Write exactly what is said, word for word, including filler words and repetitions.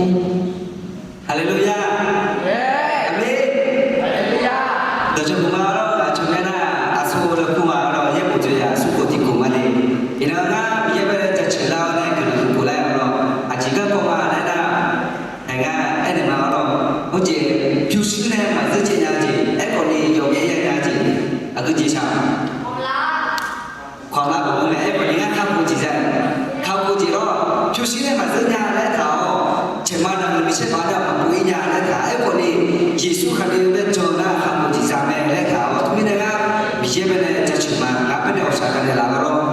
Haleluya. Aqmeq. Dawqcawq maqma-awr lawr, aqcawq myav nar aqsur-eu laer kur ma-awr lawr, yaerbof dzoeq ya aqsur khof tiq khof ma le. Iqnan ngar Miqyaer bae jaceuq lar-awr nae guiqlanq huiq khof lar-awr lawr, aqjeq garkawv ma laer nar, haeq ngar aernaeq ma-awr lawr, hawjeq pyurshuir nae maqzeur caev nya-eu jeq aerkhawf ni yawqgae ya nya-eu jeq, aqgeu jeq shaq. Kawqlar bawq-eu mae, aerkhawf ni ngar kakhof jeq za, kakhof jeq lawr, pyurshuir nae maqzeur nya laer taq-awr, caeqma naqmuiq micaer paq-aer nae maqpov-ir nya laer taq, aerkhawf ni Yeqsur Kali-eu bae jan-eu nar kakhof jeq za mae laer taq-awr, teumirnae ngar Miqyaer bae nae jaceuq ma, ngar bae nae awqshaq gaq naeq laf-awr lawr.